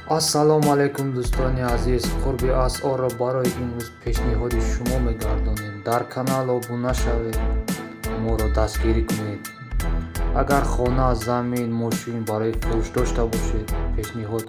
Ассалому алайкум, дӯстони азиз! Қурби асъорро барои имрӯз пешниҳоди шумо мегардонем. Дар канал обуна шавед, моро дастгирӣ кунед. Агар хона, замин, мошин барои фурӯш дошта бошед, пешниҳод.